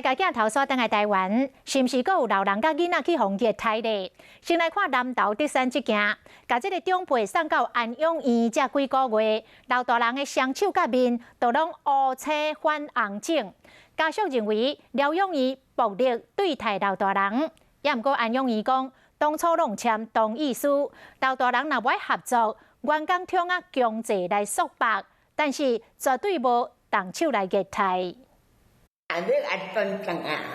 共鏡頭煞轉來台灣，是毋是閣有老人佮囡仔去予虐待咧？先來看南投竹山這件，共這个長輩送到安養院這幾個月，老大人的雙手佮面都攏烏青泛紅腫。家屬認為療養院暴力對待老大人，也毋過安養院講，當初攏簽同意書，老大人若無愛合作，員工通啊強制來束縛，但是絕對無動手來虐待。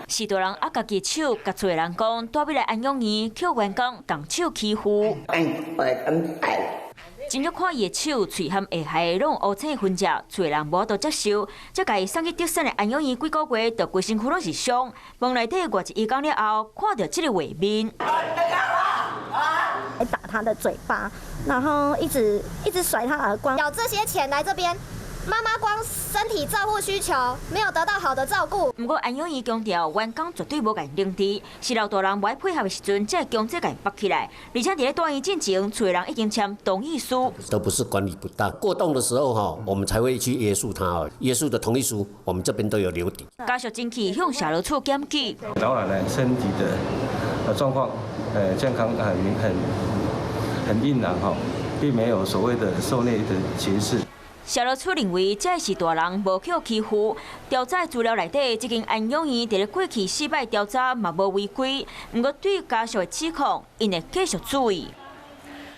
是大人握家己手，共厝的人講，帶欲來安養院，予員工動手欺負。真正看伊的手、喙和下頦攏烏青痕跡，厝的人無法度接受，才共伊送去竹山的安養院幾個月，就規身軀攏是傷。夢內底外一醫工了後，看著這个畫面。打他的嘴巴，然後一直一直甩他耳光。繳這些錢來這邊。媽媽光身體照護需求沒有得到好的照顧。毋過安養院強調，員工絕對無共凌遲，是老大人無愛配合的時陣，才會強制共縛起來。而且佇咧住院進前，厝的人已經簽同意書。都不是管理不當，過動的時候哈，我們才會去約束他。約束的同意書，我們這邊都有留底。家屬真氣向社勞署檢舉。老奶奶身體的狀況，健康很很很硬朗哈，並沒有所謂的受虐的情勢。社勞署認為，這是大人無予欺負。調查資料內底，這間安養院佇咧過去四擺調查嘛無違規。毋過對家屬的指控，𪜶會繼續注意。